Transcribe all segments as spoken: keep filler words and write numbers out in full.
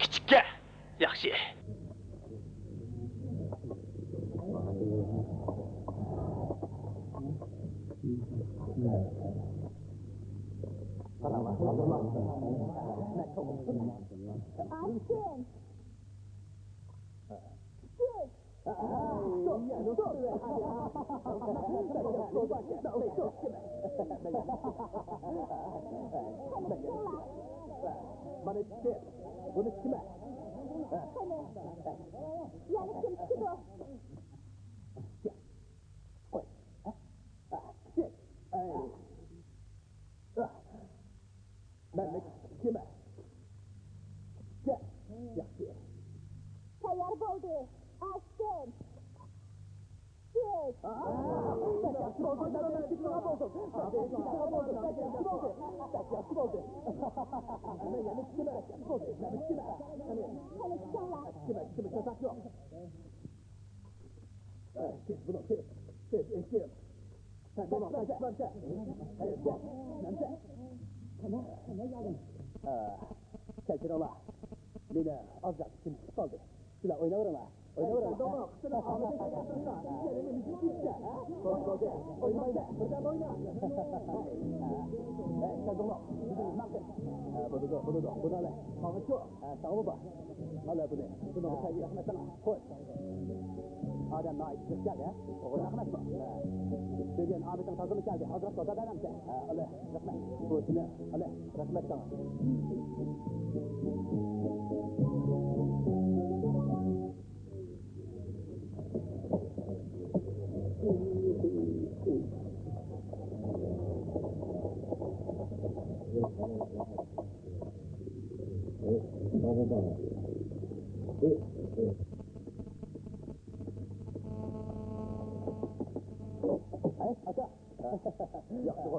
كىچىككە ياخشى. ئاچچىق. كىچىك. مانا ئىككى. بۇنى كىم؟ قېنى. يەنە كىم چىقىدۇ؟ قوي. كىچىك. مەنمۇ كىچىك ئىكەنمەن. ياخشى. تەييار بولدى. ئاشتىن. كىچىك. بەك ياخشى بولدى. بەك ياخشى بولدى. بەك ياخشى بولدى. بەك ياخشى بولدى. مەن يەنە كۈتىمەن. بەك ياخشى بولدى. مەن كۈتىمەن. قېنى، كۈتۈڭلار. كۈتىمەن، كۈتىمەن، چاتاق يوق. تېز بولۇڭ، تېز. تېز، ئېكىپ. سەن بولۇڭ، سەن چىقمامسەن. تېز بول. مەنسە. كەچۈرۈڭلار. مېنى ئازراق ئىچىم پىشىپ قالدى. سىلەر ئويناۋېرىڭلار. ئويناۋېرىڭلار. بولدى، بولدى. بولدى. ئوينىمايلى. بىردەم ئوينا. ھەي، سەن توڭلاپ. بولىدۇ، بولىدۇ. بۇنى ئالە. ماڭىچۇ. ھە، ساڭىمۇ بار. ئالە بۇنى. بۇنىڭغا سەن رەھمەت ساڭا. خوش. ئادەم ناھايىتى زىق كەلدى، ھە؟ توغرا. رەھمەت. بۈگۈن ئامىتىڭ تازىمۇ كەلدى. ئازراق سودا بەرەمسەن؟ ھە، ئالە. رەھمەت. بۇ سېنى. ئالە. رەھمەت ساڭا. ھەي، ئاكا. ياخشىغۇ.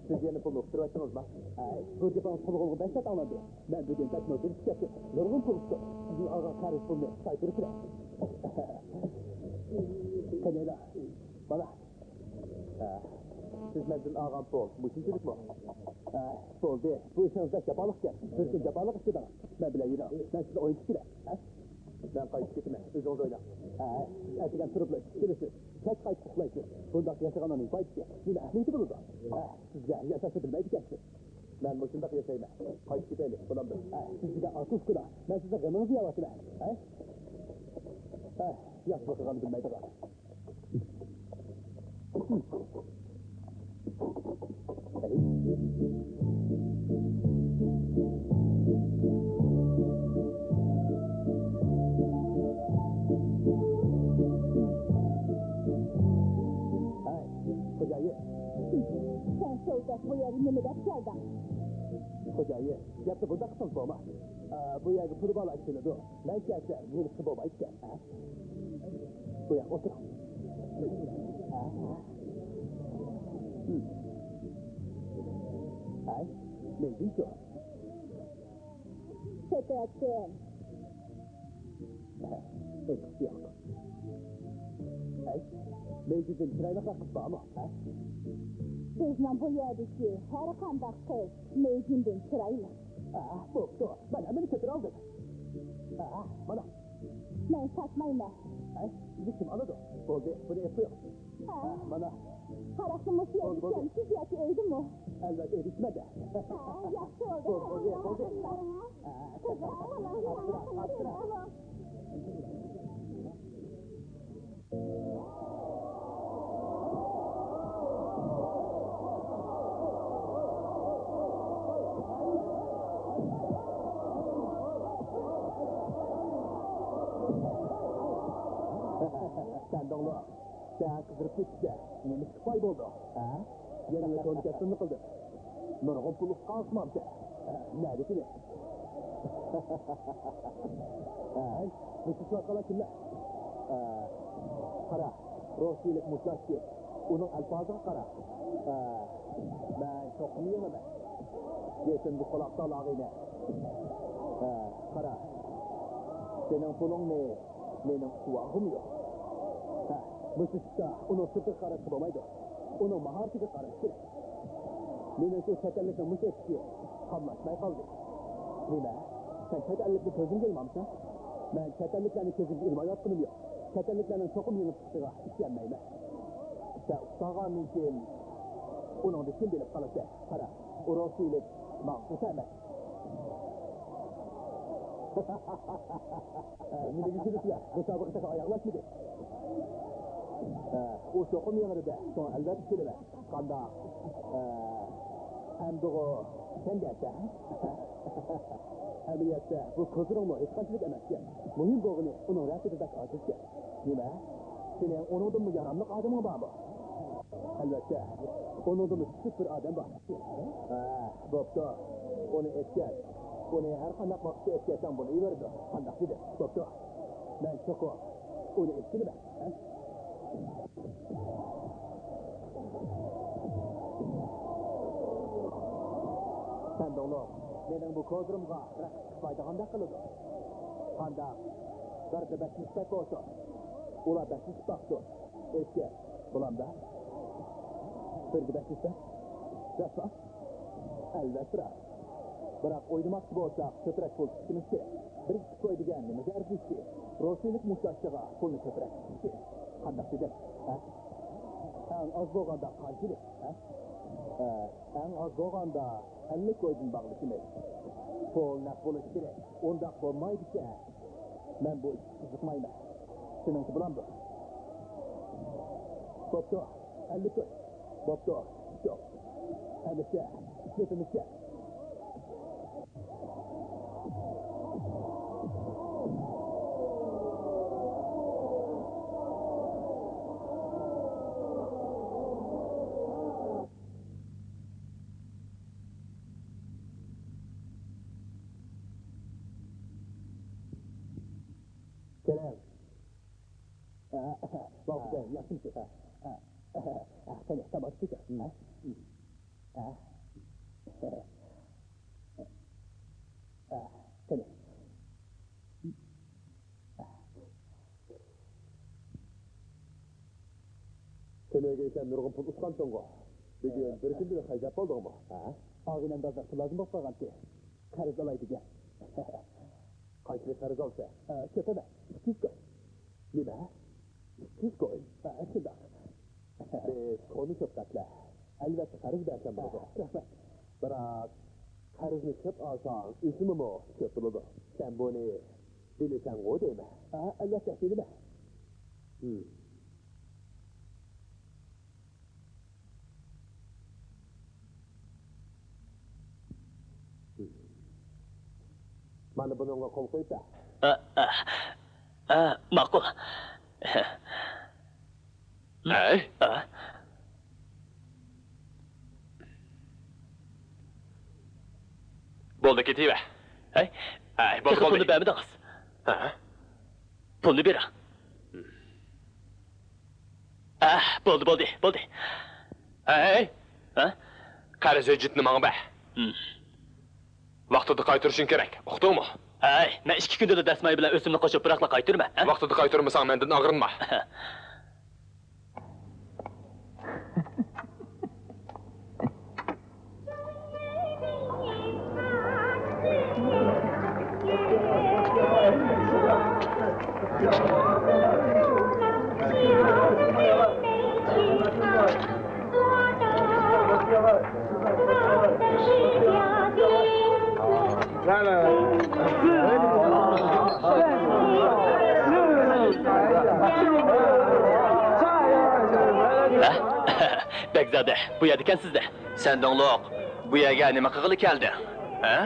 سىز يەنە پۇلنى ئۇقتۇرۇۋەتتىڭىزما؟ ھەي، بۇ گېپىڭىز قۇلىقىمغا بەك تەس ئاڭلاندى. مەن بۈگۈن بەكمۇ بېرىپ كەتتىم. نۇرغۇن پۇل ئۇقتۇم. سىزدىن ئالغان قەرز پۇلنى قايتۇرۇپ بېرەي. قېنى، بالا. ھە، سىز مەندىن ئالغان پۇل مۇشۇنچىلىكمۇ؟ ھە، بولدى. بۇ ئىشىڭىز بەك جاپالىق ئىكەن. بىر كۈن جاپالىق ئىشلىدىڭىز. مەن بىلەن يۈرۈڭ. مەن سىزنى ئوينىتىپ كېلەي. ھە؟ مەن قايتىپ كېتىمەن. ئۆزىڭىز ئويناڭ. ھە، ئەتىگەن تۇرۇپلا ئىشقا كېلىسىز. كەچ قايتىپ ئۇخلايسىز. بۇ شۇنداق ياشىغاننىڭ نېمە پايدىسى؟ نېمە ئەھمىيىتى بولىدۇ؟ ئە، سىز ھەر نەرسە بىلمەيدىكەنسىز. مەن مۇشۇنداق ياشايمەن. قايتىپ كېتەيلى، بولامدۇ؟ ئە، سىز دېگەن ئاكا-ئۇكىلار، مەن سىزنىڭ غېمىڭىزنى يەۋاتىمەن. ئە؟ ئە، ياخشى بولغاننى بىلمەيدىغان. ھەي، خوجايىن. سەن شۇ بۇ يەرگە نېمە دەپ كەلدىڭ؟ خوجايىن، گەپنى بۇنداق قىلساڭ بولما. ئا، بۇ يەرگە پۇلى بارلار كېلىدۇ. مەن كەلسە نېمىشقا بولمايدىكەن، ھە؟ بۇ ياققا ئولتۇر. ھە؟ ھەي، مەيجىنچۇ؟ كېتىۋەتتىم. ھېچقىسى يوق. ھەي، مەيجىندىن چىرايلىقراق قىز بارمۇ، ھە؟ بىزنىڭ بۇ يەردىكى ھەر قانداق قىز مەيجىندىن چىرايلىق. ئاھ، بوپتۇ، مەن ھەممىنى كۆتۈرەلدىم. ئاھ، مانا. مەن ساتمايمەن. ھەي، بۇنى كىم ئالىدۇ؟ بولدى، بۇنى ئېلىپ قويۇڭ. ھە. ئاھ، مانا. ھاراقنى مۇشۇ يەردە بولدى، بولدى. ئىچەمسىز ياكى ئۆيدىمۇ؟ ئەلۋەتتە، ئۆيدە ئىچىمەن-دە. ھە، ياخشى بولدى. بولدى، بولدى، بولدى. ھە، قىزىم، ئاپتىراپ، ئاپتىراپ. سەن دوڭلۇق، سەن قىزىرىپ كېتىپسەن. نېمە ئىش پاي بولدى؟ ھە؟ يەنە تونۇكەتتىنمۇ قىلدىم. نۇرغۇن پۇل ئۇققانسىمامسەن؟ نەدىكىنى؟ ھەي، مۇشۇ چىۋاتقانلار كىملەر؟ ئە، قارا، روسىيىلىك مۇشتلاشچى. ئۇنىڭ ئەلپازىغا قارا. ئە، مەن چوقۇم يېڭىمەن. يېتىمگە قۇلاق سال، ئاغىنە. ئە، قارا، سېنىڭ پۇلۇڭنى مېنىڭ ئۇۋاغۇم يوق. ھە، مۇشۇ ئىشتا ئۇنىڭ سۈپىتىگە قاراشقا بولمايدۇ. ئۇنىڭ ماھارىتىگە قاراش كېرەك. مېنىڭچە، ئۇ چەت ئەللىكنىڭ مۇشۇ ئېتىشى قاملاشماي قالدى. نېمە؟ سەن چەت ئەللىكنى كۆزۈڭگە ئىلمامسەن؟ مەن چەت ئەللىكلەرنى كۆزۈمگە ئىلمايۋاتقىنىم يوق. چەت ئەللىكلەرنىڭ چوقۇم يېڭىپ چىقىشىغا ئىشەنمەيمەن. سەن ئۇسساغاندىن كېيىن ئۇنىڭدىن كىم بىلىپ قالىسەن؟ قارا، ئۇ روسىيىلىك ماڭا قوشۇلماس. نېمىگە كۈلىسىلەر؟ مۇسابىقە تېخى ئاياغلاشمىدى. ئۇ چوقۇم يېڭىدۇ-دە، شۇڭا ئەلۋەتتە كۈلىمەن. قانداق؟ ئەمدىغۇ سەن دەيسەن. ئەمەلىيەتتە بۇ كوزىرىڭمۇ ھېچقانچىلىك ئەمەسكەن. مۇھىم بولغىنى ئۇنىڭ رەتىدە بەك ئاجىزكەن. نېمە؟ سېنىڭ ئۇنىڭدىنمۇ ياراملىق ئادىمىڭ بارمۇ؟ ئەلۋەتتە، ئۇنىڭدىنمۇ كۈچلۈك بىر ئادەم بار. ھە، بوپتۇ. ئۇنى ئەتكەز. ئۇنى ھەر قانداق ۋاقىتتا ئەتكەزسەڭ بولۇۋېرىدۇ. قانداق دېدىم؟ بوپتۇ. مەن چوقۇم ئۇنى ئېلىپ كېلىمەن. ھە؟ سەن دوڭلۇق، مېنىڭ بۇ كوزىرىمغا رەقىب چىقمايدىغاندەك قىلىدۇ. قانداق؟ بىردە بەش يۈز پەك بولسۇن. ئۇلار بەش يۈز پەك باقسۇن. ئېيتكىن، بولامدا؟ بىردە بەش يۈز پەك؟ راستلا؟ ئەلۋەتتە راست. بىراق ئوينىماقچى بولساق، كۆپرەك پۇل تىكىشىمىز كېرەك. بىر ئىككى كوي دېگەن نېمىگە ئەرزىيدىكى؟ روسىيىلىك مۇشتلاشچىغا پۇلنى كۆپرەك تىكىشى. قانداق دېدىم؟ ھە؟ ئەڭ ئاز بولغاندا قانچىلىك؟ ھە؟ ئە، ئەڭ ئاز بولغاندا ئەللىك كويدىن باغلىشىمىز. پۇل نەق بولۇشى كېرەك. ئۇنداق بولمايدىكەن. مەن بۇ ئىشقا قىزىقمايمەن. سېنىڭچە بولامدۇ؟ بوپتۇ. ئەللىك كوي. بوپتۇ. شۇ. ئەمىسە، ئىشلىتىمىزچە. سالام. ۋاقىت ياخشىمۇ؟ قېنى، تاماكا چېكىڭ. قېنى. سېنىڭگە سەن نۇرغۇن پۇل ئۇتقانتىڭغۇ؟ بۈگۈن بىر كۈندىلا خەجلەپ بولدۇڭمۇ؟ ھە؟ ئاغىنەم بازار پۇل لازىم بولۇپ قالغانتى. قەرز ئالاي دېگەن. قانچىلىك قەرز ئالسا؟ ئە، كۆپ ئەمەس، ئىككى يۈز كوي. نېمە؟ ئىككى يۈز كوي؟ ئە، شۇنداق. بىر، كونا سۆھبەتلەر. ئەلۋەتتە، قەرز بەرسەم بولىدۇ. رەھمەت. بىراق، قەرزنى كۆپ ئالساڭ، ئۆسۈمىمۇ كۆپ بولىدۇ. سەن بۇنى بىلىسەنغۇ دەيمەن. ھە، ئەلۋەتتە، بىلىمەن. ھىم. مانا بۇنىڭغا قول قويۇپ بەر. ئە، ئە، ئە، ماقۇل. ئەي. ئە. بولدى، كېتىۋەر. ئەي. ئەي، بولدى، تېخى بولدى. پۇلنى بەرمىدىڭىز. ھە؟ پۇلنى بېرىڭ. ئەھ، بولدى، بولدى، بولدى. ھەي! ھە؟ قەرز ھۆججىتىنى ماڭا بەر. ھىم. ۋاقتىدا قايتۇرۇشۇڭ كېرەك، ئۇقتۇڭمۇ؟ ھەي، مەن ئىككى كۈندىلا دەسمايە بىلەن ئۆسۈمنى قوشۇپ، بىراقلا قايتۇرىمەن، ھە؟ ۋاقتىدا قايتۇرمىساڭ، مەندىن ئاغرىنما. ھە؟ بەگزادە، بۇ يەردىكەنسىز-دە. سەندوڭلۇق، بۇ يەرگە نېمە قىلغىلى كەلدىڭ؟ ھە؟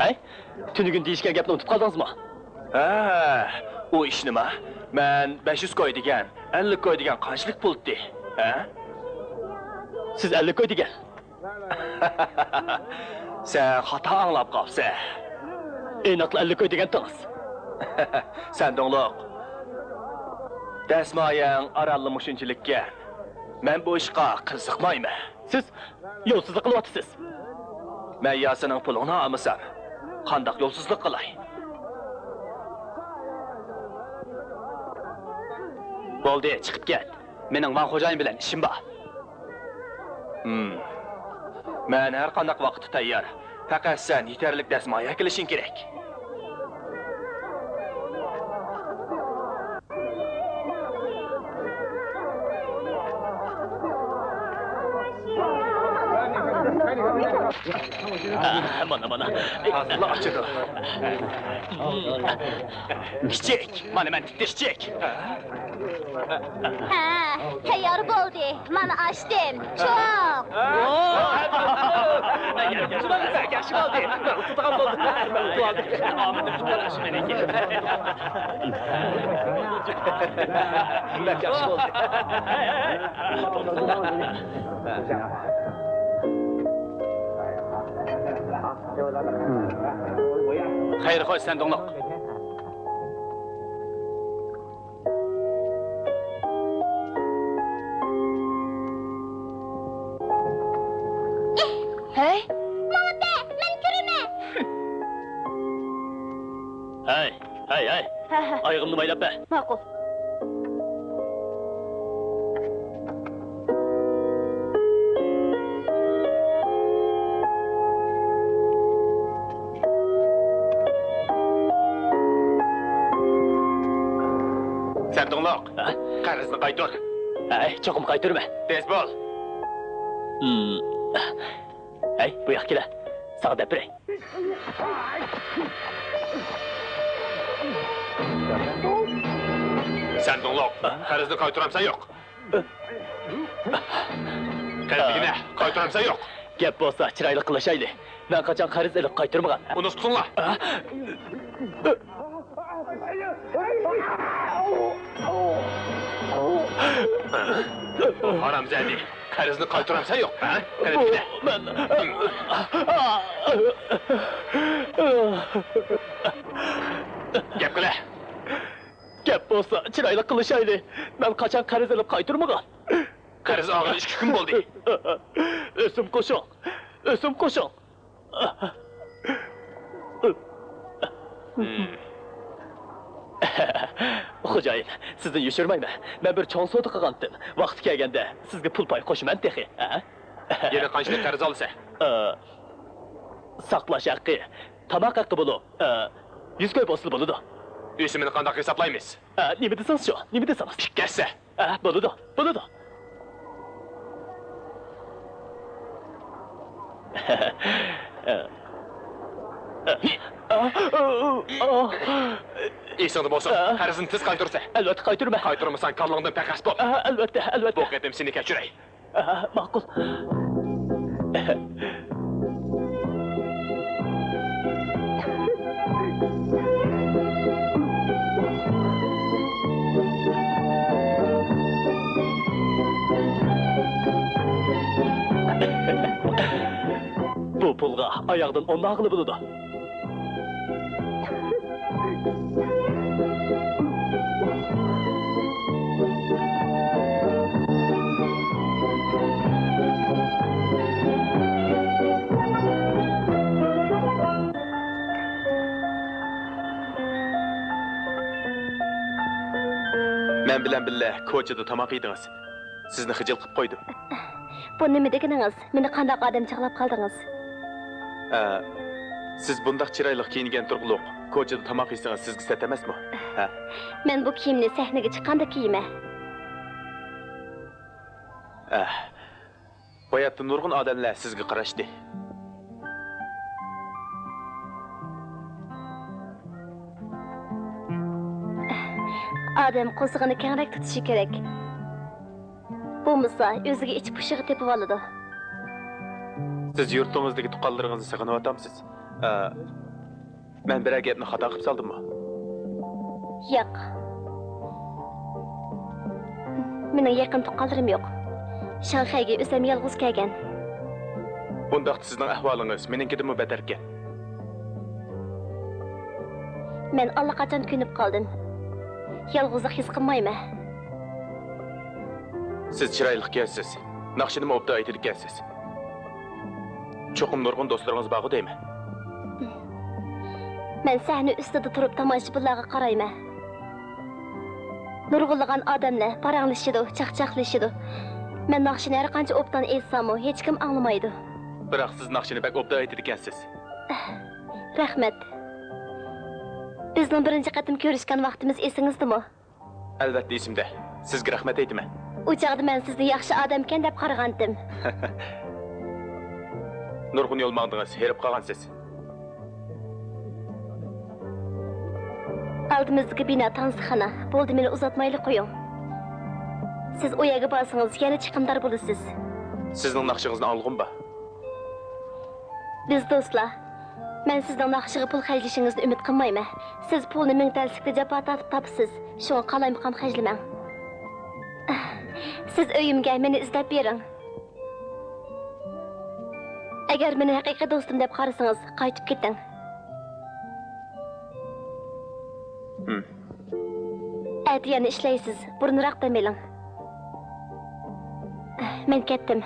ھەي، تۈنۈگۈن دېيىشكەن گەپنى ئۇنتۇپ قالدىڭىزمۇ؟ ھە، ئۇ ئىش نېمە؟ مەن بەش يۈز كوي دېگەن، ئەللىك كوي دېگەن قانچىلىك پۇل ئىدى؟ ھە؟ سىز ئەللىك كوي دېگەن. سەن خاتا ئاڭلاپ قاپسەن. ئېنىقلا ئەللىك كوي دېگەنتىڭىز. سەندوڭلۇق. دەسمايەڭ ئارانلا مۇشۇنچىلىككەن. مەن بۇ ئىشقا قىزىقمايمەن. سىز يولسىزلىق قىلىۋاتىسىز. مەن يا سېنىڭ پۇلۇڭنى ئالمىسام، قانداق يولسىزلىق قىلاي؟ بولدى، چىقىپ كەت. مېنىڭ ۋاڭ خوجايىن بىلەن ئىشىم بار. ھىم. مەن ھەر قانداق ۋاقىتتا تەييار. پەقەت سەن يېتەرلىك دەسمايە ئەكېلىشىڭ كېرەك. ئا، مانا، مانا. ھازىرلا ئاچىدۇ. كىچىك، مانا مەن تىكتى كىچىك. ھە، تەييار بولدى. مانا ئاچتىم. چوق. ياخشى بولدى. مەن ئۇتۇلغان بولدۇم. مەن ئۇتۇۋالدىم. ئامىدىم شۇنداق ئاشۇ مېنىڭكى. بەك ياخشى بولدى. خەير خوش، سەندوڭلۇق. ھەي، ماڭا بەر، مەن كۆرىمەن. ھەي، ھەي، ھەي. ھە، ھە. ئايىغىمنى مايلاپ بەر. ماقۇل. سەندوڭلۇق، ھە؟ قەرزنى قايتۇر. ھەي، چوقۇم قايتۇرىمەن. تېز بول. ھىم. ھەي، بۇ ياققا كېلە. ساڭا دەپ بېرەي. سەندوڭلۇق، قەرزنى قايتۇرامسەن يوق؟ قەلبىگىنە قايتۇرامسەن يوق؟ گەپ بولسا چىرايلىق قىلىشايلى. مەن قاچان قەرز ئېلىپ قايتۇرمىغان؟ ئۇنى تۇتۇڭلار. ھارامزادە، قەرزنى قايتۇرامسەن يوق؟ ھە؟ قېنى تىكلە. مەن گەپ قىلە. گەپ بولسا چىرايلىق قىلىشايلى. مەن قاچان قەرز ئېلىپ قايتۇرمىغان؟ قەرز ئالغىلى ئىككى كۈن بولدى. ئۆسۈم قوشۇڭ. ئۆسۈم قوشۇڭ. خوجايىن، سىزدىن يوشۇرمايمەن. مەن بىر چوڭ سودا قىلغانتىم. ۋاقتى كەلگەندە سىزگە پۇل پاي قوشىمەن تېخى. ھە؟ يەنە قانچىلىك قەرز ئالىسەن؟ ئە، ساقلاش ھەققى، تاماق ھەققى بولۇپ، ئە، يۈز كوي بولسىلا بولىدۇ. ئۆسۈمىنى قانداق ھېسابلايمىز؟ ئە، نېمە دېسىڭىز شۇ، نېمە دېسىڭىز. ئىككى ھەسسە. ئە، بولىدۇ، بولىدۇ. ئېسىڭدە بولسۇن، قەرزنى تېز قايتۇرىسەن. ئەلۋەتتە قايتۇرىمەن. قايتۇرمىساڭ، كاللاڭدىن پەخەس بوپ. ئەلۋەتتە، ئەلۋەتتە. بۇ قېتىم سېنى كەچۈرەي. ئە، ماقۇل. بۇ پۇلغا ئاياغدىن ئون ئالغىلى بولىدۇ. مەن بىلەن بىللە كوچىدا تاماق يېدىڭىز. سىزنى خىجىل قىلىپ قويدۇم. بۇ نېمە دېگىنىڭىز؟ مېنى قانداق ئادەم چاغلاپ قالدىڭىز؟ ئە، سىز بۇنداق چىرايلىق كىيىنگەن تۇرغۇلۇق كوچىدا تاماق يېسىڭىز سىزگە سەت ئەمەسمۇ؟ ھە؟ مەن بۇ كىيىمنى سەھنىگە چىققاندا كىيىمەن. ئە، بۇ يەردە نۇرغۇن ئادەملەر سىزگە قاراشتى. ئادەم قورسىقىنى كەڭرەك تۇتۇشى كېرەك. بولمىسا، ئۆزىگە ئىچ پۇشۇقى تېپىۋالىدۇ. سىز يۇرتىڭىزدىكى تۇغقانلىرىڭىزنى سېغىنىۋاتامسىز؟ ئە، مەن بىرەر گەپنى خاتا قىلىپ سالدىممۇ؟ ياق. مېنىڭ يېقىن تۇغقانلىرىم يوق. شاڭخەيگە ئۆزۈم يالغۇز كەلگەن. بۇنداقتا سىزنىڭ ئەھۋالىڭىز مېنىڭكىدىنمۇ بەتتەركەن. مەن ئاللىقاچان كۆنۈپ قالدىم. يالغۇزلۇق ھېس قىلمايمەن. سىز چىرايلىقكەنسىز، ناخشىنىمۇ ئوبدان ئېيتىدىكەنسىز. چوقۇم نۇرغۇن دوستلىرىڭىز بارغۇ دەيمەن. مەن سەھنە ئۈستىدە تۇرۇپ تاماشىبىنلارغا قارايمەن. نۇرغۇنلىغان ئادەملەر پاراڭلىشىدۇ، چاقچاقلىشىدۇ. مەن ناخشىنى ھەر قانچە ئوبدان ئېيتساممۇ، ھېچكىم ئاڭلىمايدۇ. بىراق سىز ناخشىنى بەك ئوبدان ئېيتىدىكەنسىز. رەھمەت. بىزنىڭ بىرىنچى قېتىم كۆرۈشكەن ۋاقتىمىز ئېسىڭىزدىمۇ؟ ئەلۋەتتە ئېسىمدە. سىزگە رەھمەت ئېيتىمەن. ئۇ چاغدا مەن سىزنى ياخشى ئادەمكەن دەپ قارىغانتىم. نۇرغۇن يول ماڭدىڭىز، ھېرىپ قالغانسىز. ئالدىمىزدىكى بىنا تانسىخانا. بولدى، مېنى ئۇزاتمايلا قويۇڭ. سىز ئۇ يەرگە بارسىڭىز، يەنە چىقىمدار بولىسىز. سىزنىڭ ناخشىڭىزنى ئاڭلىغۇم بار. بىز دوستلار. مەن سىزنىڭ ناخشىغا پۇل خەجلىشىڭىزنى ئۈمىد قىلمايمەن. سىز پۇلنى مىڭ تەرسلىكتە جاپا تارتىپ تاپىسىز. شۇڭا قالايمىقان خەجلىمەڭ. سىز ئۆيۈمگە مېنى ئىزدەپ بېرىڭ. ئەگەر مېنى ھەقىقىي دوستۇم دەپ قارىسىڭىز، قايتىپ كېتىڭ. ھىم. ئەتە يەنە ئىشلەيسىز، بۇرۇنراق دەم ئېلىڭ. مەن كەتتىم.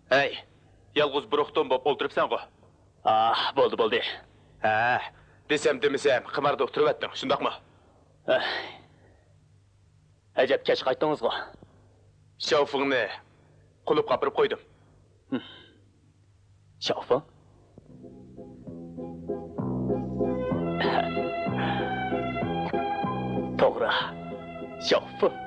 ھەي، يالغۇز بىر ئوختۇم بولۇپ ئولتۇرۇپسەنغۇ؟ ئاھ، بولدى، بولدى. ھە، دېسەم دېمىسەم، قىماردا ئولتۇرۇۋەتتىڭ، شۇنداقمۇ؟ ئەھ. ئەجەب كەچ قايتتىڭىزغۇ؟ شاۋفېڭنى قۇلۇپقا ئاپىرىپ قويدۇم. ھىم. شاۋفېڭ؟ توغرا. شاۋفېڭ.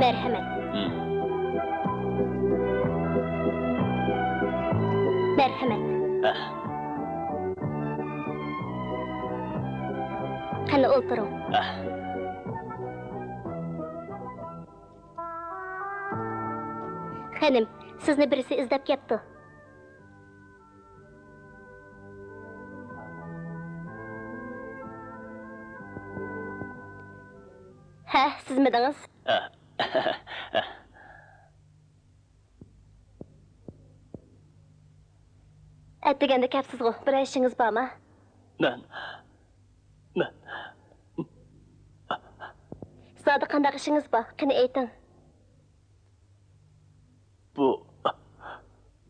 مەرھەمەت. ھىم. مەرھەمەت. ئەھ. قېنى ئولتۇرۇڭ. ئەھ. خېنىم، سىزنى بىرسى ئىزدەپ كەپتۇ. سىزمىدىڭىز؟ ئەتىگەندە كەپسىزغۇ، بىرەر ئىشىڭىز بارما؟ مەن، مەن. زادى قانداق ئىشىڭىز بار؟ قېنى ئېيتىڭ. بۇ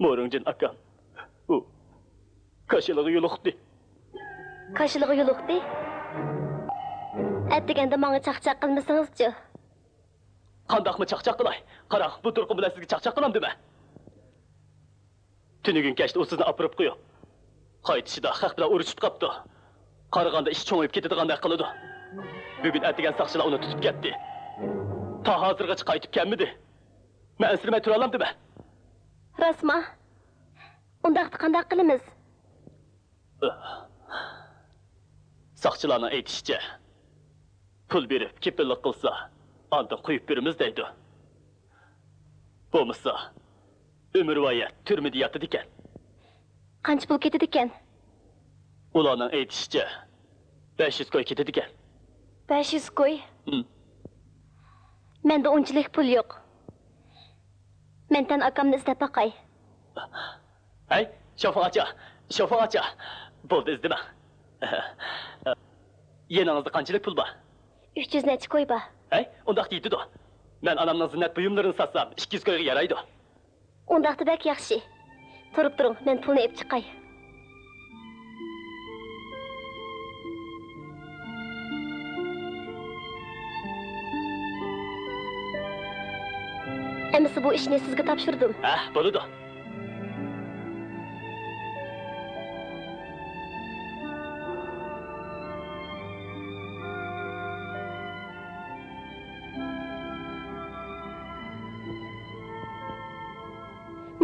مورۇڭجىن ئاكام، ئۇ كاشىلىغا يولۇقتى. كاشىلىغا يولۇقتى؟ ئەتىگەندە ماڭا چاقچاق قىلمىسىڭىزچۇ؟ قانداقمۇ چاقچاق قىلاي؟ قاراڭ، بۇ تۇرقۇم بىلەن سىزگە چاقچاق قىلامدىمەن؟ تۈنۈگۈن كەچتە ئۇ سىزنى ئاپىرىپ قويۇپ، قايتىشىدا خەق بىلەن ئۇرۇشۇپ قاپتۇ. قارىغاندا ئىش چوڭىيىپ كېتىدىغاندەك قىلىدۇ. بۈگۈن ئەتىگەن ساقچىلار ئۇنى تۇتۇپ كەتتى. تا ھازىرغىچە قايتىپ كەلمىدى. مەن ئەنسىرىمەي تۇرالامدىمەن؟ راستما؟ ئۇنداقتا قانداق قىلىمىز؟ ساقچىلارنىڭ ئېيتىشىچە، پۇل بېرىپ كېپىللىك قىلسا، ئاندىن قويۇپ بېرىمىز دەيدۇ. بولمىسا، ئۆمۈرۋايەت تۈرمىدە ياتىدىكەن. قانچە پۇل كېتىدىكەن؟ ئۇلارنىڭ ئېيتىشىچە، بەش يۈز كوي كېتىدىكەن. بەش يۈز كوي؟ ھىم. مەندە ئۇنچىلىك پۇل يوق. مەن تەن ئاكامنى ئىزدەپ باقاي. ھەي، شوفاڭ ئاچا، شوفاڭ ئاچا. بولدى، ئىزدىمەڭ. يېنىڭىزدا قانچىلىك پۇل بار؟ ئۈچ يۈز نەچچە كوي بار. ھەي، ئۇنداقتا يېتىدۇ. مەن ئانامنىڭ زىننەت بۇيۇملىرىنى ساتسام، ئىككى يۈز كويغا يارايدۇ. ئۇنداقتا بەك ياخشى. تۇرۇپ تۇرۇڭ، مەن پۇلنى ئېلىپ چىقاي. ئەمىسە بۇ ئىشنى سىزگە تاپشۇردۇم. ھە، بولىدۇ.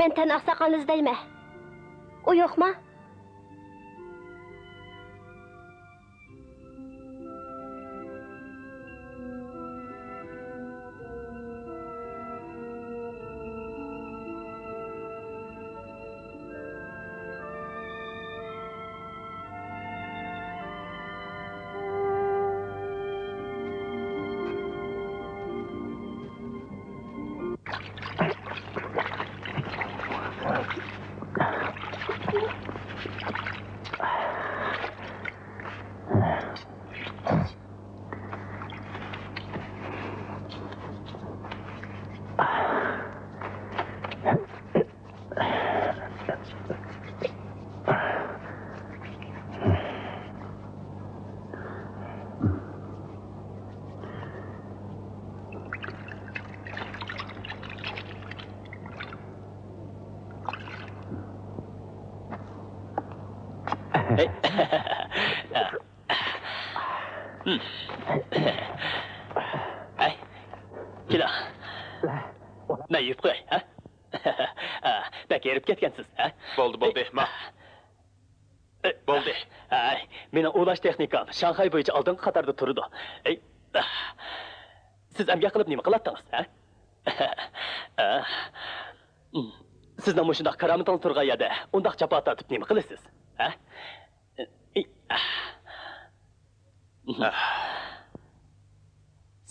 مەن تەن ئاقساقالنى ئىزدەيمەن. ئۇ يوقما؟ ھەي، كېلىڭ. مەن يۇيۇپ قوياي، ھە؟ بەك ھېرىپ كەتكەنسىز، ھە؟ بولدى، بولدى، ما. بولدى. ھەي، مېنىڭ ئۇۋۇلاش تېخنىكام شاڭخەي بويىچە ئالدىنقى قاتاردا تۇرىدۇ. سىز ئەمگەك قىلىپ نېمە قىلاتتىڭىز، ھە؟ سىزنىڭ مۇشۇنداق كارامىتىڭىز تۇرغان يەردە ئۇنداق جاپا تارتىپ نېمە قىلىسىز، ھە؟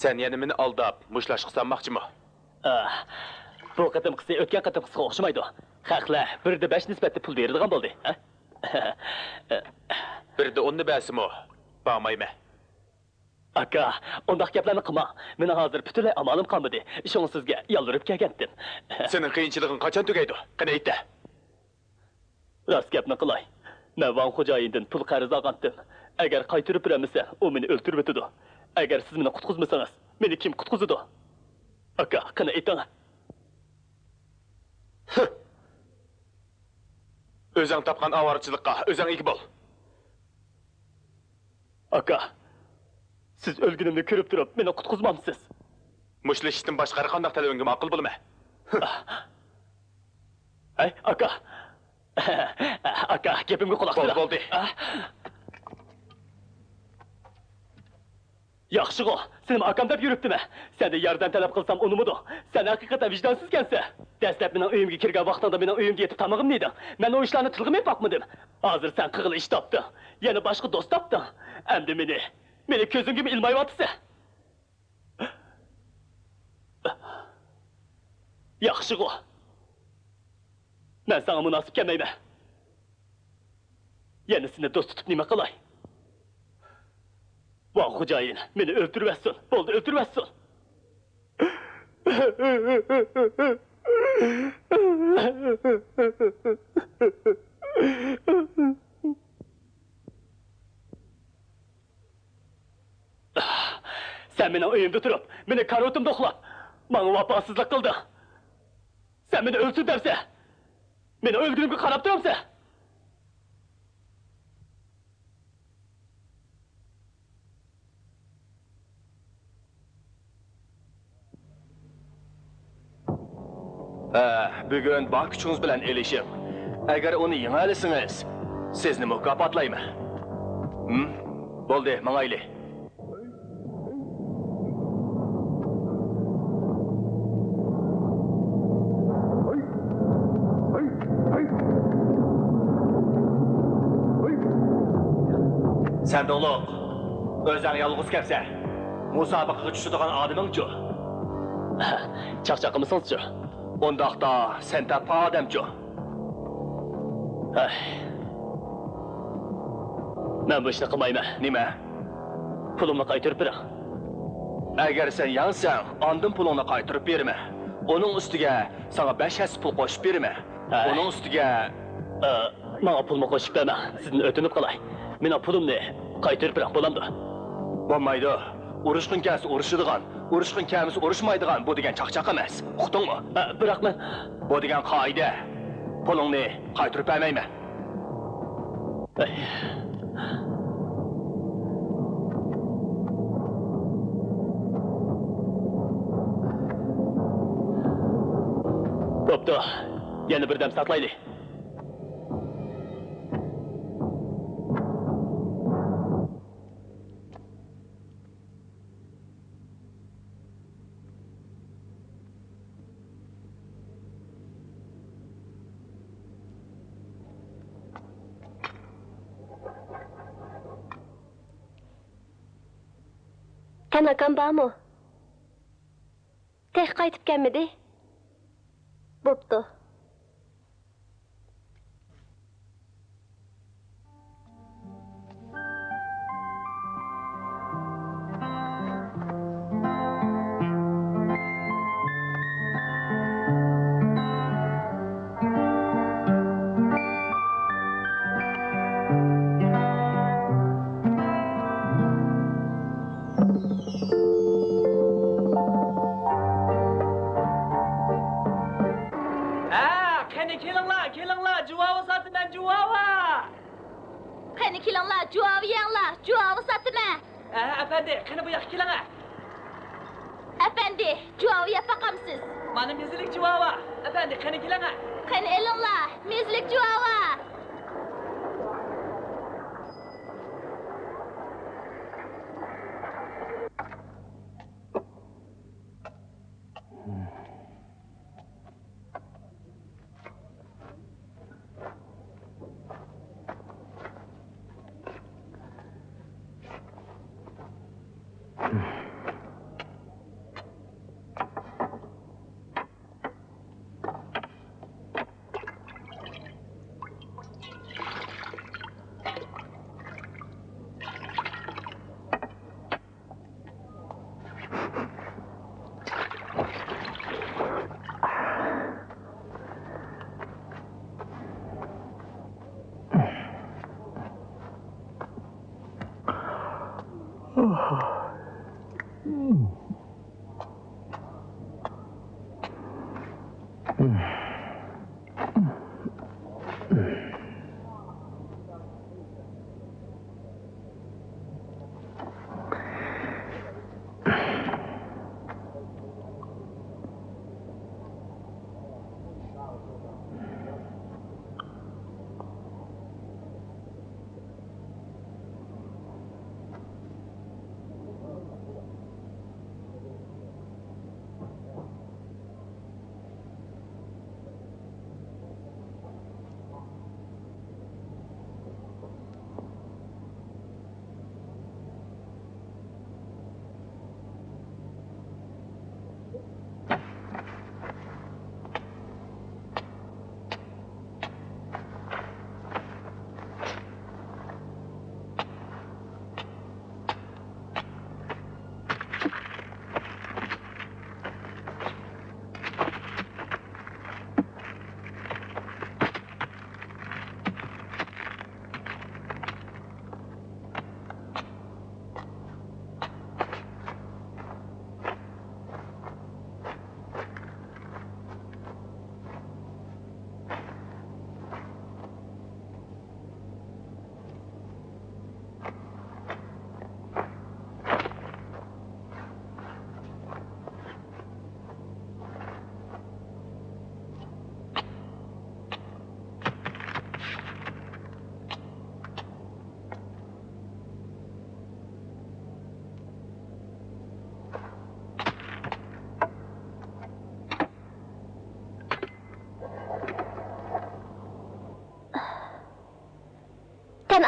سەن يەنە مېنى ئالداپ، مۇشتلاشقا سالماقچىمۇ؟ ئاھ، بۇ قېتىمقىسى ئۆتكەن قېتىمقىسىغا ئوخشىمايدۇ. خەقلەر بىردە بەش نىسبەتتە پۇل بېرىدىغان بولدى، ھە؟ بىردە ئوننى بەرسىمۇ، بارمايمەن. ئاكا، ئۇنداق گەپلەرنى قىلماڭ. مېنىڭ ھازىر پۈتۈنلەي ئامالىم قالمىدى. شۇڭا سىزگە يالۋۇرۇپ كەلگەنتىم. سېنىڭ قىيىنچىلىقىڭ قاچان تۈگەيدۇ؟ قېنى ئېيت-دە. راست گەپنى قىلاي. مەن ۋاڭ خوجايىندىن پۇل قەرز ئالغانتىم. ئەگەر قايتۇرۇپ بېرەلمىسەم، ئۇ مېنى ئۆلتۈرۈۋېتىدۇ. ئەگەر سىز مېنى قۇتقۇزمىسىڭىز، مېنى كىم قۇتقۇزىدۇ؟ ئاكا، قېنى ئېيتىڭ. ئۆزۈڭ تاپقان ئاۋارىچىلىققا ئۆزۈڭ ئىگە بول. ئاكا، سىز ئۆلگىنىمنى كۆرۈپ تۇرۇپ، مېنى قۇتقۇزمامسىز؟ مۇشتلىشىشتىن باشقا ھەر قانداق تەلىپىڭگە ماقۇل بولىمەن. ھەي، ئاكا! ئاكا، گېپىمگە قۇلاق سېلىڭ. بولدى، بولدى. ياخشىغۇ، سېنىمۇ ئاكام دەپ يۈرۈپتىمەن. سەندىن ياردەم تەلەپ قىلسام ئۇنىمىدۇ. سەن ھەقىقەتەن ۋىجدانسىزكەنسەن. دەسلەپ مېنىڭ ئۆيۈمگە كىرگەن ۋاقتىڭدا مېنىڭ ئۆيۈمدە يېتىپ تامىقىمنى يېدىڭ. مەن ئۇ ئىشلارنى تىلغىمۇ ئېلىپ باقمىدىم. ھازىر سەن قىلغىلى ئىش تاپتىڭ. يەنە باشقا دوست تاپتىڭ. ئەمدى مېنى، مېنى كۆزۈڭگىمۇ ئىلمايۋاتىسەن. ياخشىغۇ. مەن ساڭا مۇناسىپ كەلمەيمەن. يەنە سېنى دوست تۇتۇپ نېمە قىلاي؟ ۋاھ خوجايىن، مېنى ئۆلتۈرۈۋەتسۇن. بولدى، ئۆلتۈرۈۋەتسۇن. سەن مېنىڭ ئۆيۈمدە تۇرۇپ، مېنى كارىۋىتىمدا ئۇخلاپ، ماڭا ۋاپاسىزلىق قىلدىڭ. سەن مېنى ئۆلسۇن دەمسەن؟ مېنى ئۆلگىنىمگە قاراپ تۇرامسەن؟ ھە، بۈگۈن بار كۈچىڭىز بىلەن ئېلىشىڭ. ئەگەر ئۇنى يېڭەلىسىڭىز، سىزنى مۇكاپاتلايمەن. ھىم؟ بولدى، ماڭايلى. سەن دوڭلۇق، ئۆزەڭ يالغۇز كەپسەن. مۇسابىقىگە چۈشىدىغان ئادىمىڭچۇ؟ چاقچاق قىلمىسىڭىزچۇ؟ ئۇنداقتا سەن تەپە ئادەمچۇ؟ ھەي. مەن بۇ ئىشنى قىلمايمەن. نېمە؟ پۇلۇمنى قايتۇرۇپ بېرىڭ. ئەگەر سەن يەڭسەڭ، ئاندىن پۇلۇڭنى قايتۇرۇپ بېرىمەن. ئۇنىڭ ئۈستىگە ساڭا بەش ھەسسە پۇل قوشۇپ بېرىمەن. ھەي. ئۇنىڭ ئۈستىگە، ئە، ماڭا پۇلمۇ قوشۇپ بەرمەڭ. سىزدىن ئۆتۈنۈپ قالاي. مېنىڭ پۇلۇمنى قايتۇرۇپ بېرىڭ، بولامدۇ؟ بولمايدۇ. ئۇرۇشقۇڭ كەلسە ئۇرۇشىدىغان، ئۇرۇشقۇڭ كەلمىسە ئۇرۇشمايدىغان، بۇ دېگەن چاقچاق ئەمەس. ئۇقتۇڭمۇ؟ ئە، بىراق مەن بۇ دېگەن قائىدە. پۇلۇڭنى قايتۇرۇپ بەرمەيمەن. ئەي. بوپتۇ. يەنە بىردەم ساقلايلى. تەنھاكام بارمۇ؟ تېخى قايتىپ كەلمىدى. بوپتۇ. ھە، قېنى كېلىڭلار، كېلىڭلار، جۇۋاۋا ساتىمەن، جۇۋاۋا! قېنى كېلىڭلار، جۇۋاۋا يەڭلار، جۇۋاۋا ساتىمەن. ھە، ئەپەندى، قېنى بۇ ياققا كېلىڭە. ئەپەندى، جۇۋاۋا يەپ باقامسىز؟ مانا مېزىلىك جۇۋاۋا. ئەپەندى، قېنى كېلىڭە. قېنى ئېلىڭلار، مېزىلىك جۇۋاۋا.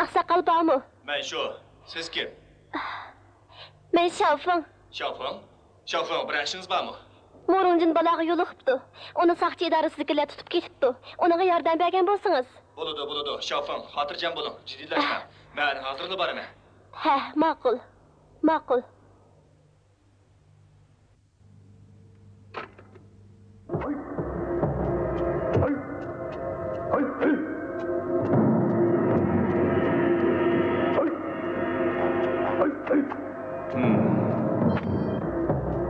ئاقساقال بارمۇ؟ مەن شۇ. سىز كىم؟ مەن شاۋفېڭ. شاۋفېڭ؟ شاۋفېڭ، بىرەر ئىشىڭىز بارمۇ؟ مورۇڭجىن بالاغا يولۇقۇپتۇ. ئۇنى ساقچى ئىدارىسىدىكىلەر تۇتۇپ كېتىپتۇ. ئۇنىڭغا ياردەم بەرگەن بولسىڭىز. بولىدۇ، بولىدۇ. شاۋفېڭ، خاتىرجەم بولۇڭ. جىددىيلەشمەڭ. مەن ھازىرلا بارىمەن. ھە، ماقۇل. ماقۇل.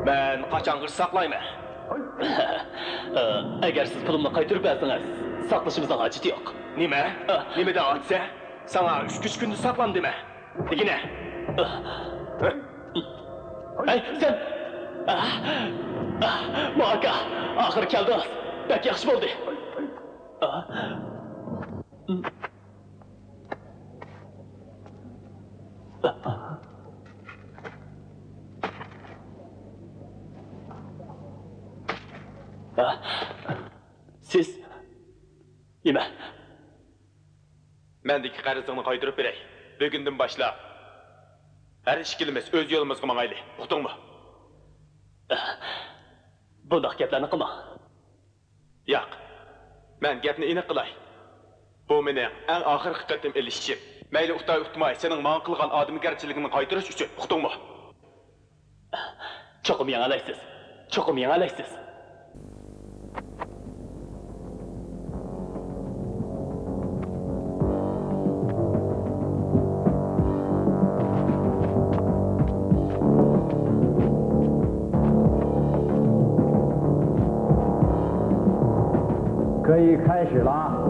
مەن قاچانغىچە ساقلايمەن. ئەگەر سىز پۇلۇمنى قايتۇرۇپ بەرسىڭىز، ساقلىشىمىزنىڭ ھاجىتى يوق. نېمە؟ نېمە دەۋاتىسەن؟ ساڭا ئۈچ كۈچ كۈندە ساقلام دېمە. دېگىنە. ھەي، سەن! ماكا، ئاخىرى كەلدىڭىز. بەك ياخشى بولدى. سىز نېمە؟ مەندىكى قەرزىڭنى قايتۇرۇپ بېرەي. بۈگۈندىن باشلاپ ھەر ئىككىلىمىز ئۆز يولىمىزغا ماڭايلى. ئۇقتۇڭمۇ؟ بۇنداق گەپلەرنى قىلماڭ. ياق. مەن گەپنى ئېنىق قىلاي. بۇ مېنىڭ ئەڭ ئاخىرقى قېتىم ئېلىشىشىم. مەيلى ئۇتاي ئۇتماي، سېنىڭ ماڭا قىلغان ئادەمگەرچىلىكىڭنى قايتۇرۇش ئۈچۈن. ئۇقتۇڭمۇ؟ چوقۇم يېڭەلەيسىز. چوقۇم يېڭەلەيسىز. 可以开始了。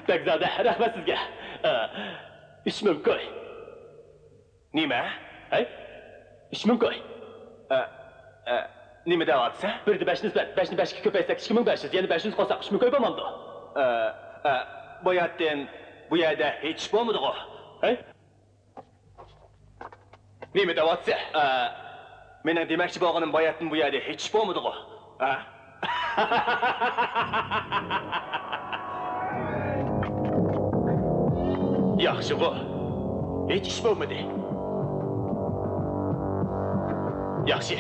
بەگزادە، رەھمەت سىزگە. ئۈچ مىڭ كوي. نېمە؟ ھەي؟ ئۈچ مىڭ كوي. ئە، ئە، نېمە دەۋاتىسەن؟ بىردە بەشنى بەر، بەشنى بەشكە كۆپەيتسەك، ئىككى مىڭ بەش يۈز، يەنە بەش يۈز قوشساق، ئۈچ مىڭ كوي بولمامدۇ؟ ئە، ئە، باياتىن بۇ يەردە ھېچ ئىش بولمىدىغۇ؟ ھەي؟ نېمە دەۋاتىسەن؟ ئە، مېنىڭ دېمەكچى بولغىنىم، باياتىن بۇ يەردە ھېچ ئىش بولمىدىغۇ؟ ھە؟ ياخشىغۇ. ھېچ ئىش بولمىدى. ياخشى.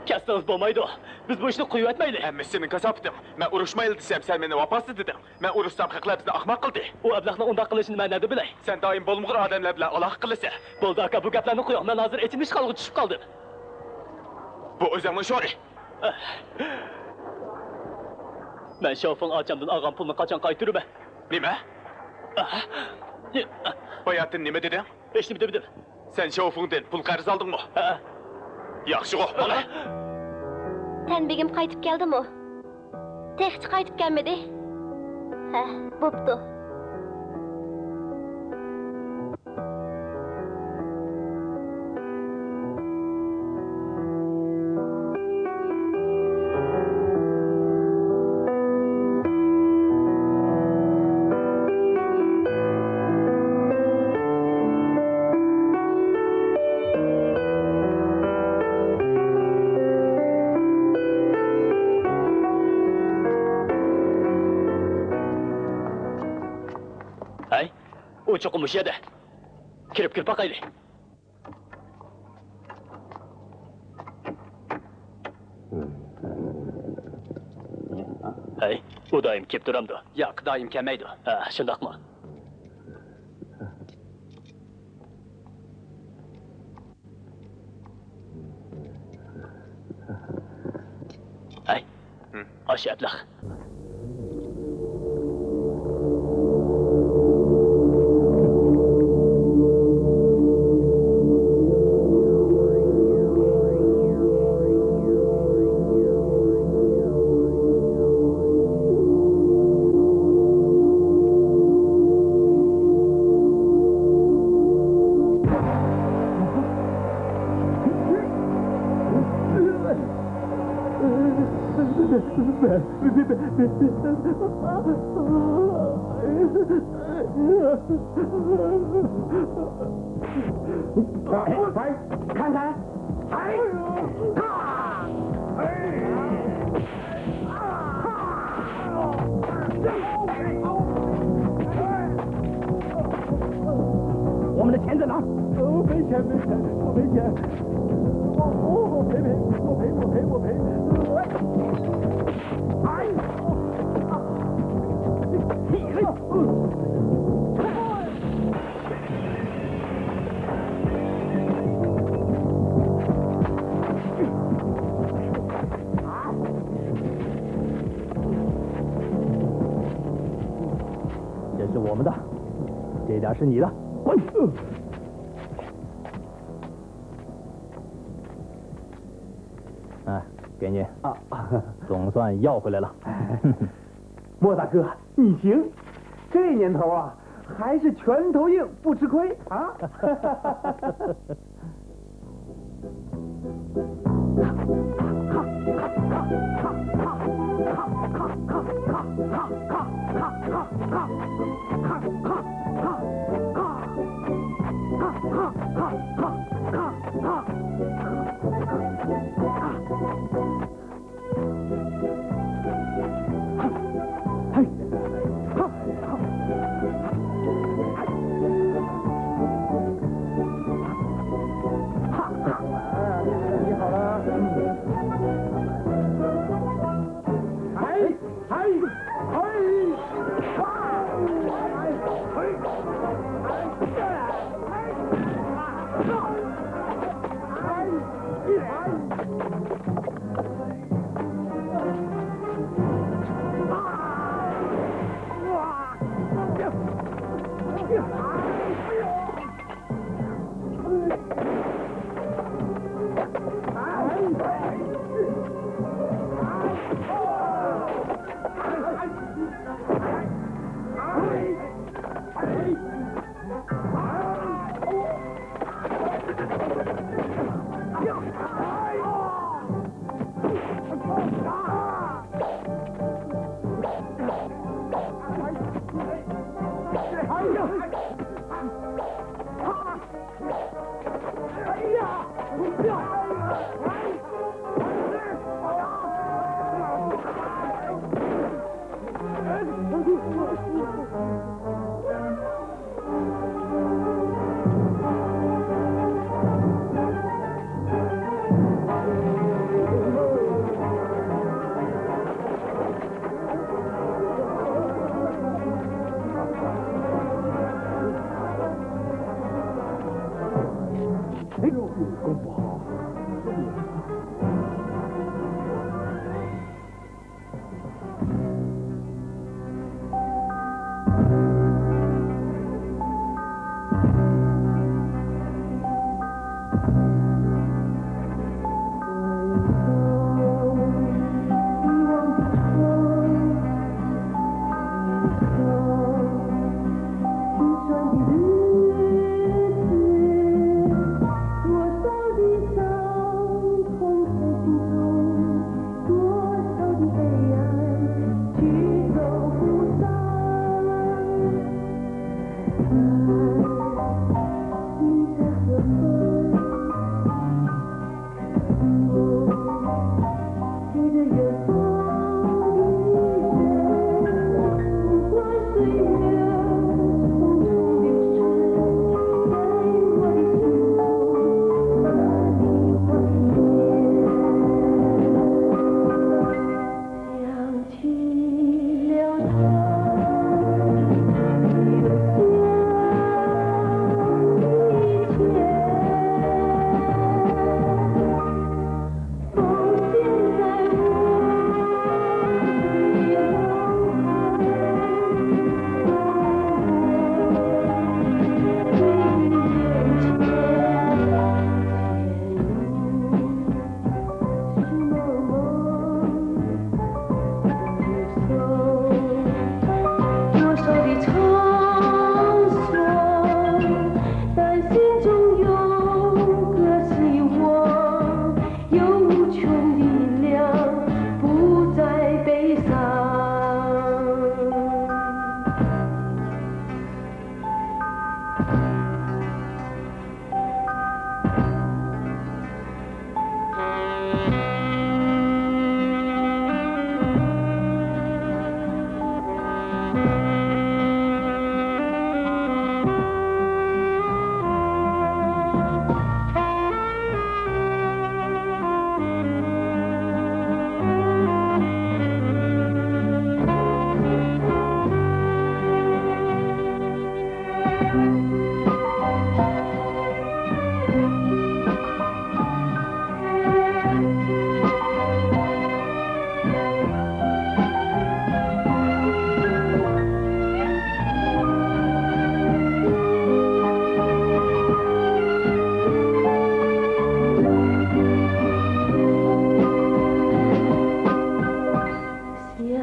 كەتسىڭىز بولمايدۇ. بىز بۇ ئىشنى قويۇۋەتمەيلى. ھەممىسى سېنىڭ كاساپىتىڭ. مەن ئۇرۇشمايلى دېسەم، سەن مېنى ۋاپاسىز دېدىڭ. مەن ئۇرۇشسام، خەقلەر بىزنى ئەخمەق قىلدى. ئۇ ئەبلەخنىڭ ئۇنداق قىلىشىنى مەن نەدە بىلەي؟ سەن دائىم بولمىغۇر ئادەملەر بىلەن ئالاقە قىلىسەن. بولدى ئاكا، بۇ گەپلەرنى قويۇڭ، مەن ھازىر ئېچىنىش ھالىغا چۈشۈپ قالدىم. بۇ ئۆزۈڭنىڭ شورى. مەن شاۋفېڭ ئاچامدىن ئالغان پۇلنى قاچان قايتۇرىمەن؟ نېمە؟ باياتىن نېمە دېدىڭ؟ ھېچنېمە دېمىدىم. سەن شاۋفېڭدىن پۇل قەرز ئالدىڭمۇ؟ ھە. ياخشىغۇ، مانا. سەن بېگىم قايتىپ كەلدىمۇ؟ تېخىچە قايتىپ كەلمىدى. ھە، بوپتۇ. ھەي، ئۇ چوقۇم مۇشۇ يەردە. كىرىپ، كىرىپ باقايلى. ھەي، ئۇ دائىم كېلىپ تۇرامدۇ؟ ياق، دائىم كەلمەيدۇ. ھە، شۇنداقمۇ؟ ھەي، ئاشۇ ئەبلەخ.这是我们的，这点是你的，滚！哎，给你，啊，总算要回来了。莫大哥，你行，这年头啊，还是拳头硬不吃亏啊。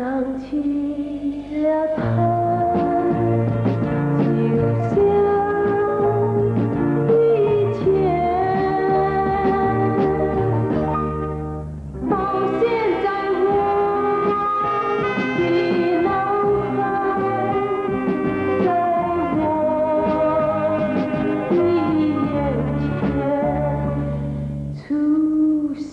想起了他，就像以前，浮现在我的脑海，在我的眼前出现。